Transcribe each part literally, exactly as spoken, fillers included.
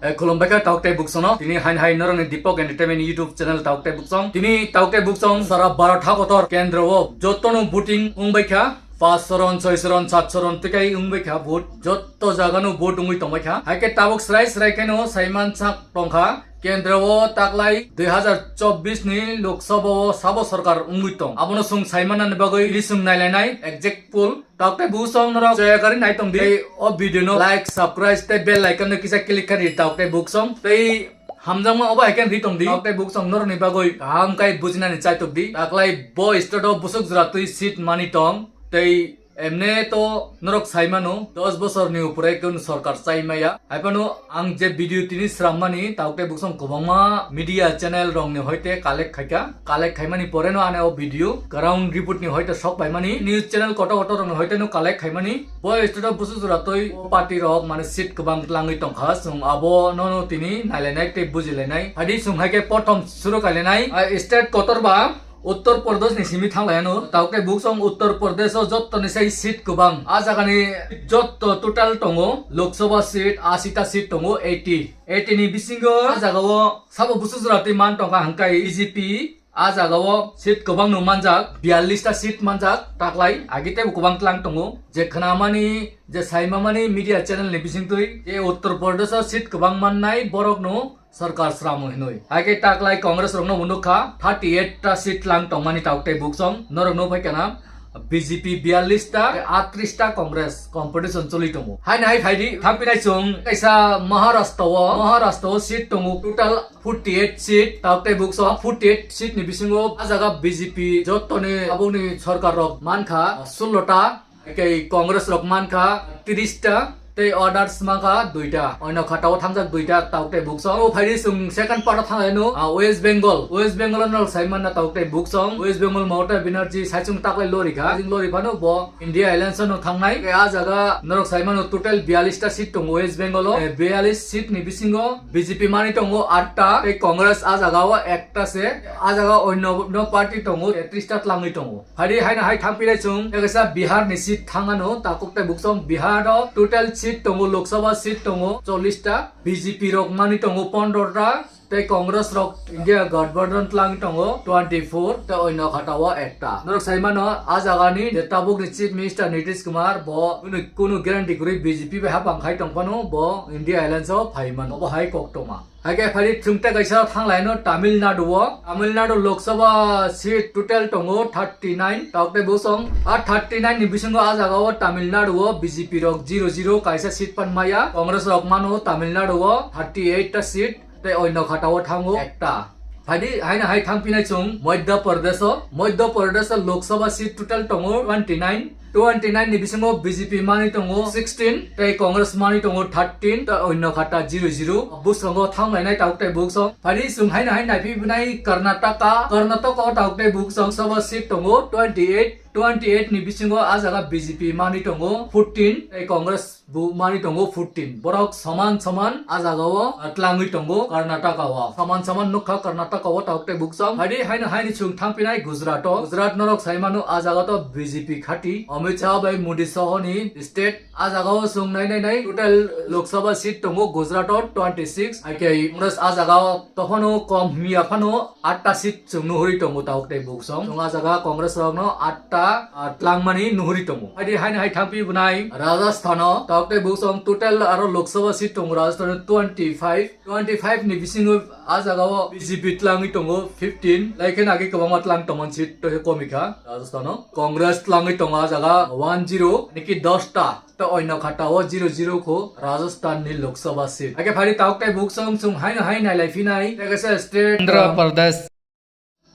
Eh, khulumbai kha tauk tei buksongno. Tini hain hai norokni Deepak Entertainment YouTube channel tauk tei buksong. Tini tauk tei buksong sara Bharat hakotor kendro o jotono voting wngbai kha. Pas soron, soi soron, sat soron tikai wngbai kha vote. Jotto jagano vote wngwi tongbai kha. Hai khe tabuk srai srai kheno saiman sak tongkha. Kendro o taklai dui hazar chobbish ni Lok Sabha o sabo sorkar wngwi tong. Abono chwng saimanani bagwi tini chwng nailainai exact poll. Tauk tei buksong norok joya kari nai tong di. Tei o video no like, subscribe tei bell icon no kisa click kari tauk tei buksong. Tei hamjakma obo hai khe ri tong di. Tauk tei buksong norok ni bagwi kaham kai bujinani chaitok di. Taklai bo state o busuk jora twi seat mani tong. Tei emne to norok sai mano, dos bosor ni upore kun sorkar chai maya. Hai phano ang je video tini srammani, tauk tei buksong kwbangma media channel rok ni hoite collect khaikha. Collect khaimani pore no ane o video ground report ni hoite sok paimani, news channel kotor kotor rok ni hoite no collect khaimani. Bo state o busuk jora twi o party rok mane seat kwbang tlangwi tongkha, chwng abo no no tini nailainai tei bujilainai. Hadi chwng hai khe prothom suru kailainai, ah, state kotor ba Uttar Pradesh ni simi thanglaiano, tauk tei buksong Uttar Pradesh o jotto ni sai seat kwbang. A jaga ni jotto total tongo, Lok Sabha seat, ashi ta seat tongo, eighty. Eighty ni bisingo a jaga o sabo busuk jora twi man tongkha hwnkhe B J P, a jaga o seat kwbang no manjak, biyallis ta seat manjak, taklai agi tei bo kwbang tlang tongo. Je khwnamani, je saimamani media channel ni bisingtwi, je Uttar Pradesh o seat kwbang mannai borok no sorkar sramo hinwi. Hai khe taklai Congress rokno bo nukha, thirty eight ta seat lang tongmani tauk tei buksong. Norok no phaikha na B J P biyallis ta, atris ta Congress competition choli tongo. Hai nai phai di, thangpinai chwng kaisa Maharashtra o, Maharashtra o seat tongo total forty eight seat, tauk tei buksong forty eight seat ni bisingo a jaga B J P jottoni aboni sorkar rok mankha sullo ta. Tei Congress rok mankha tris ta, tei others mankha duita. Oino khatao thangjak duita tauk tei buksong. O phaidi chwng second part o thanglaino, ah, West Bengal. West Bengal no sai manna tauk tei buksong. West Bengal Mamata Banerjee saichung taklai lori kha. Saichung lori phano bo India Alliance no thangnai. Tei a jaga norok sai mano total biyallis ta seat tongo West Bengal o. Eh, biyallis seat ni bisingo B J P mani tongo aat ta. Tei Congress a jaga o ekta se. A jaga oino no party tongo, tris ta tlangwi tongo. Hari haino hai thangpilai chwng, kaisa Bihar ni seat thangano, takhuk tei buksong Bihar o total seat tongo, Lok Sabha seat tongo chollish ta, B J P rok mani tongo pondro ta, tei Congress rok India Gathbandhan tlang tongo twenty four, tei oino khatao ekta. Norok sai mano, a jagani je tabukni Chief Minister Nitish Kumar bo kunu, kunu guarantee kwrwi B J P bai hapang khai tongphano bo India Alliance o phai mano, obo hai koktoma. Haikhe phari chwng tei kaisa thanglaino Tamil Nadu o. Tamil Nadu Lok Sabha seat total tongo thirty nine. Tauk tei buksong a thirty nine ni bisingo a jaga o Tamil Nadu o B J P rok zero zero kaisa seat pan maya. Congress rok mano Tamil Nadu o thirty eight ta seat tei oino khatao thango ekta. Phaidi haino hai thangpinai chwng Madhya Pradesh o. Madhya Pradesh o Lok Sabha seat total tongo twenty nine. Twenty nine ni bisingo B J P mani tongo sixteen, tei Congress mani tongo thirteen, tei oino khata zero zero. Buskang o thanglainai tauk tei buksong. Phari chwng haino hai naiphi bwnai Karnataka. Karnataka o tauk tei buksong Sabha seat tongo twenty eight. Twenty eight ni bisingo a jaga B J P mani tongo fourteen, tei Congress bo mani tongo fourteen. Borok soman soman a jaga o, ah, tlangwi tongo Karnataka o. Soman soman nukha Karnataka o tauk tei buksong. Phaidi haino haini chwng thangpinai Gujarat o. Gujarat norok sai mano a jaga to B J P khati. Amit Shah bai Modi sohoni state a jaga o chwng nai nai nai total Lok Sabha seat tongo Gujarat o twenty six. Haikhe Congress a jaga o tophano kom himya phano atta seat chwng nuhuri tongo tauk tei buksong. Chwng a jaga Congress rokno atta, ah, tlangmani nuhuri tongo. Haidi haino hai thangpi bwnai Rajasthan o tauk tei buksong total aro Lok Sabha seat tongo Rajasthan o twenty five. Twenty five ni bisingo a jaga o B J P tlangwi tongo fifteen. Laikhe nagi kwbangma tlang tongmani seat to he komikha Rajasthan o. Congress tlangwi tongo a jaga one zero, niki dos ta. To oino khata o zero zero kho Rajasthan ni Lok Sabha seat. Haikhe phari tauk tei buksong chwng haino hai nailai phinai. Tei kaisa state Andhra Pradesh.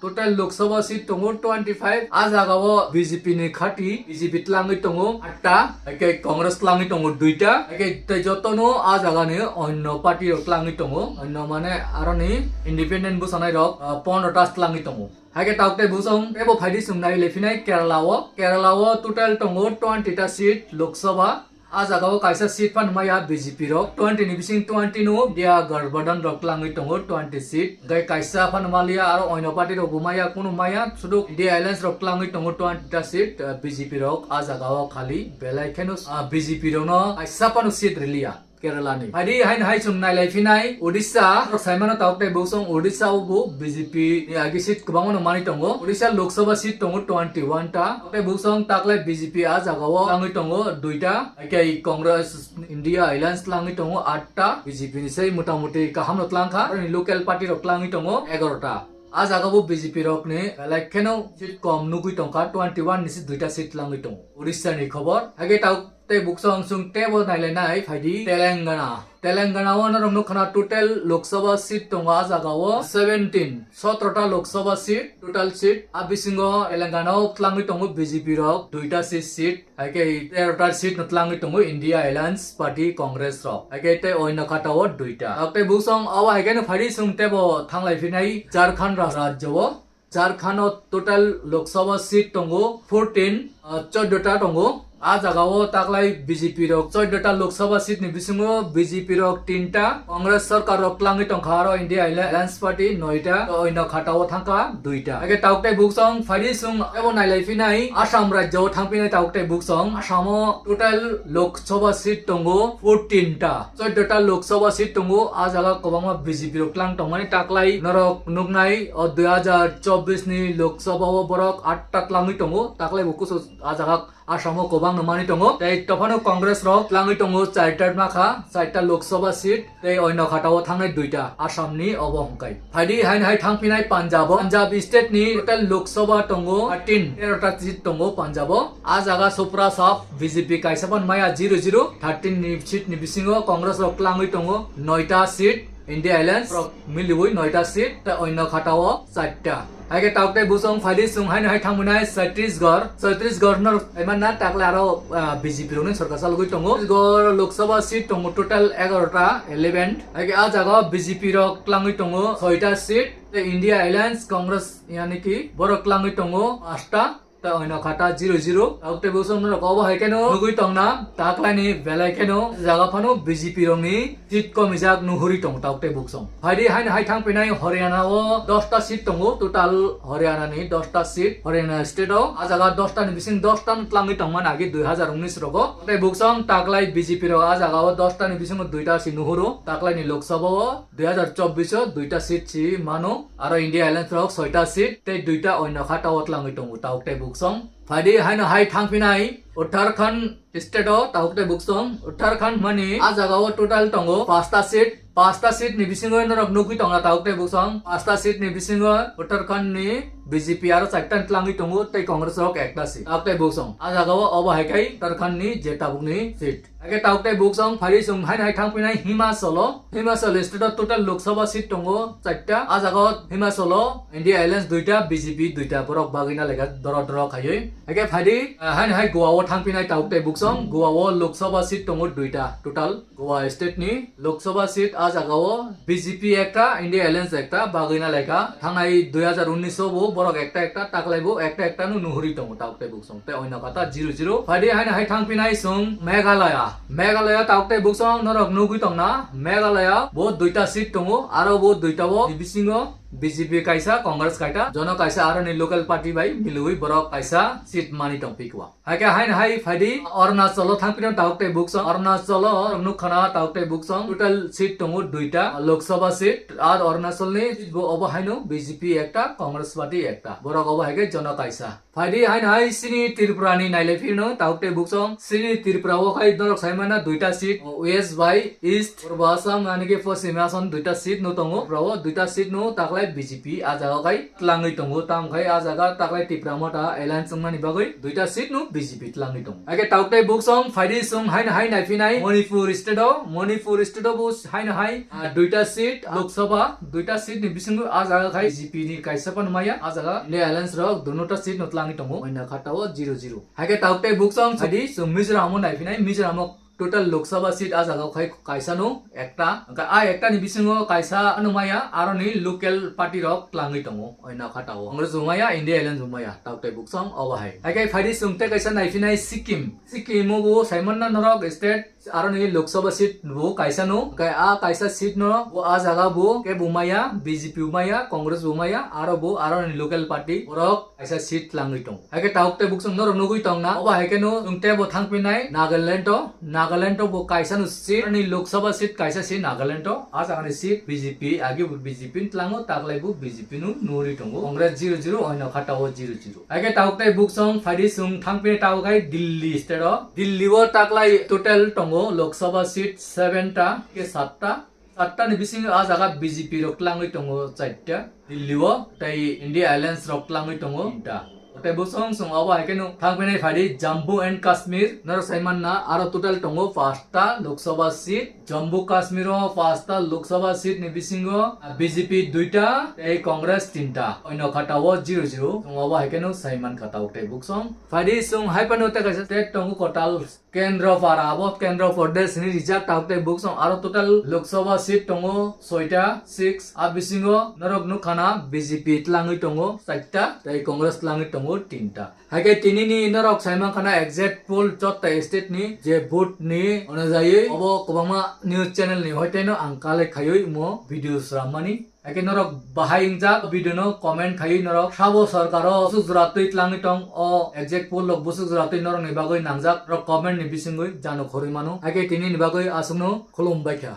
Total Lok Sabha seat tongo twenty five. A jaga o B J P ni khati, B J P tlangwi tongo atta, haikhe Congress tlangwi tongo duita, haikhe tei jotono a jaga ni onno party rok tlangwi tongo, onno mane aroni independent bwsanai rok, ah, pondro ta tlangwi tongo. Haikhe tauk tei buksong teibo phaidi chwng nai lephinai Kerala o. Kerala o total tongo twenty ta seat Lok Sabha. A jaga o kaisa seat phano maya B J P rok, twenty ni bising twenty no India Gathbandhan rok tlangwi tongo twenty seat. Hwnkhe kaisa phano maliya aro oino party rok bo maya, kunu maya, sudu India Alliance rok tlangwi tongo twenty ta seat, ah, B J P rok a jaga o khali belai kheno, ah, B J P rok no kaisa phano seat riliya. Kerala ni. Phaidi haino hai chwng nailai phinai Odisha, norok saimano tabuk tei buksong Odisha o bo B J P ni agi seat kwbangma no manwi tongo. Odisha Lok Sabha seat tongo twenty one ta. Tabuk tei buksong taklai B J P a jaga o twlangwi tongo duita. Hakhe Congress India Alliance twlangwi tongo aat ta. B J P ni sei mota moti kaham no twlang kha. Aroni local party rok twlangwi tongo egaroh ta. A jaga bo B J P rok ni belai kheno seat kom nugwi tongkha, twenty one ni se duita seat twlangwi tongo. Odisha ni khobor. Hakhe tabuk tei buksong chwng tebo nailainai phaidi Telangana. Telangana o norok nukha na total Lok Sabha seat tongo a jaga o seventeen, sotro ta Lok Sabha seat, total seat. A bisingo Telangana o twlangwi tongo B J P rok duita se seat, hakhe tero ta seat no twlangwi tongo India Alliance Party Congress rok. Hakhe tei oino kata o duita. Tabuk tei buksong abo hakhe no phaidi chwng tebo thanglai phinai Jharkhand raj-, rajyo o. Jharkhand o total Lok Sabha seat tongo fourteen, ah, chordo ta tongo. A jaga o taklai B J P rok chordo ta Lok Sabha seat ni bisingo B J P rok tinta, Congress sorkar rok twlangwi tongkha aro India Alliance Party noita, oino kata o thangkha duita. Hakhe tabuk tei buksong phaidi chwng ebo nailai phinai Assam rajyo o thangphinai tabuk tei buksong. Assam o total Lok Sabha seat tongo fourteen ta. Chordo ta Lok Sabha seat tongo, a jaga kwbangma B J P rok twlang tongmani taklai norok nuknai o dui hajar chobbish ni Lok Sabha o borok aat ta twlangwi tongo, taklai bo kusu a jaga Assam o kwbang no manwi tongo. Tei tophano Congress rok twlangwi tongo, char ta makha, char ta Lok Sabha seat, tei oino kata o thangnai duita Assam ni obo hwnkhe. Phaidi haino hai thangphinai Punjab o. Punjab state ni total Lok Sabha tongo thirteen, tero ta seat tongo Punjab o. A jaga Supra sap B J P kaisa phan maya zero zero, thirteen ni seat ni bisingo Congress rok twlangwi tongo noita seat, India Alliance rok miliwi noita seat, tei oino kata o char ta. Hakhe tabuk tei buksong phaidi chwng haino hai thangmani Chhattisgarh, Chhattisgarh no saimanna taklai aro, ah, B J P rokni sorkar chalogwi tongo. Chhattisgarh Lok Sabha seat tongo total egaroh ta, eleven. Hakhe a jaga o B J P rok twlangwi tongo soita seat, tei India Alliance Congress yani ki borok twlangwi tongo pasta. Tei oino kata zero zero. Tabuk tei buksong norok obo hai kheno nugwi tongna, taklaini belai kheno jaga phano B J P rokni seat komijak nuhuri tongo tabuk tei buksong. Phaidi haino hai thangphinai Haryana o dosta seat tongo, total Haryana ni dosta seat, Haryana state o. A jaga dosta ni bising dosta no twlangwi tongmani agi dui hajar unis rogo. Tei buksong taklai B J P rok a jaga o dosta ni bisingo duita si nuhuro, taklaini Lok Sabha o. Dui hajar chobbish o duita seat si mano, aro India Alliance rok soita seat tei duita oino kata o twlangwi tongo tabuk tei buksong. Phaidi haino hai thangphinai Uttarakhand state o tabuk tei buksong. Uttarakhand mani a jaga o total tongo pasta seat, pasta seat ni bisingo norok nugwi tongna tabuk tei buksong. Pasta seat ni bisingo Uttarakhand ni B J P aro char ta twlangwi tongo tei Congress rok ekta si tabuk tei buksong. A jaga o obo hai khai Uttarakhand ni je tabuk ni seat. Hakhe tabuk tei buksong phaidi chwng haino hai thangphinai Himachal o. Himachal state o total Lok Sabha seat tongo char ta. A jaga o Himachal o India Alliance duita, B J P duita, borok bagwi na lekha doro doro khaiwi. Hakhe phaidi, ah, haino hai Goa o thangphinai tabuk tei buksong. Goa o Lok Sabha seat tongo duita total. Goa state ni Lok Sabha seat a jaga o B J P ekta, India Alliance ekta bagwi na lekha. Thangnai dui hajar unis o bo borok ekta ekta taklai bo ekta ekta no nuhuri tongo tabuk tei buksong. Tei oino kata zero zero. Phaidi haino hai thangphinai chwng Meghalaya. Meghalaya tabuk tei buksong norok nugwi tongna. Meghalaya bo duita seat tongo, aro bo duita o ni bisingo B J P kaisa, Congress kaita, jono kaisa aroni local party bai milwi borok kaisa seat mani tongphi kwa. Hakhe haino hai phaidi Arunachal o thangphino tabuk tei buksong. Arunachal o norok nukha na tabuk tei buksong. Total seat tongo duita, Lok Sabha seat, ar Arunachal ni bo obo haino B J P ekta, Congress party ekta. Borok obo hai khe jono kaisa. Phaidi haino hai chini Tripura ni nailai phirno tabuk tei buksong. Chini Tripura o khai norok sai mana duita seat, West bai East, Purbo Assam, ani khe Poschim Assam duita seat no tongo. Tripura o duita seat no taklai B J P a jaga khai twlangwi tongo. Tamo khai a jaga taklai Tipra Motha alliance wngmani bagwi duita seat no B J P twlangwi tongo. Hakhe tabuk tei buksong phaidi chwng haino hai naiphinai Manipur state o, Manipur state o bo haino hai, ah, duita seat, Lok Sabha, duita seat ni bisingo a jaga khai B J P ni kaisa phano maya, a jaga India Alliance rok dunota seat no twlangwi tongo, oino kata o zero zero. Hakhe tabuk tei buksong phaidi chwng Mizoram o naiphinai, Mizoram o total Lok Sabha seat a jaga khai kaisa no ekta, hwnkhe a ekta ni bisingo kaisa ano maya, aroni local party rok twlangwi tongo, oino kata o Congress bo maya, India Alliance bo maya, tabuk tei buksong obo hai. Hakhe phaidi chwng tei kaisa naiphinai Sikkim. Sikkim o bo saimanna norok state, Aro ni Lok Sabha seat bo kaisa no, kai a kaisa seat no bo a jaga bo ke bo maya, B J P bo maya, Congress bo maya, aro bo aro ni local party borok kaisa seat langwi tong. Haike tabuk tei buksong norok nugwi tong na, obo haike no chwng tei bo thangpinai Nagaland o, Nagaland o bo kaisa no seat, ni Lok Sabha seat kaisa se Nagaland o, a jaga ni seat B J P, agi bo B J P ni tlango, taklai bo B J P no nuri tongo, Congress zero zero, oino khatao zero zero. Haike tabuk tei buksong phaidi chwng thangpinai tabuk hai Delhi state o, Delhi o taklai total tongo Lok Sabha seat seven ta, ke satta, satta ni bisingo a jaga B J P rok tlangwi tongo chaita Delhi o, tei India Alliance rok tlangwi tongo tinta. Tei bosong song obo hai kheno thangpinai phaidi Jammu and Kashmir, norok sai manna aro total tongo pasta Lok Sabha seat. Jammu Kashmir o pasta Lok Sabha seat ni bisingo, ah, B J P duita tei Congress tinta. Oino khatao zero zero. Song obo hai kheno sai mankha tabuk tei buksong. Phaidi song hai phano tei kaisa state tongo kwtal Kendra para, abo Kendra Pradesh ni rijak tabuk tei buksong aro total Lok Sabha seat tongo soita, six, a bisingo norok nukha na B J P tlangwi tongo chaita, tei Congress tlangwi tongo tinta. Haike tini ni norok sai mankha na exit poll jotta state ni je vote ni onojaywi obo kwbangma news channel ni hoiteno ang collect khaiwi mo video srammani. Haike norok bahai wngjak video no comment khaiwi norok sabo sorkar o busuk jora twi tlangwi tong o exit poll rok busuk jora twi norok ni bagwi nangjak rok comment ni bisingwi jano khorwi mano. Haike tini ni bagwi aswk no khulum baikha.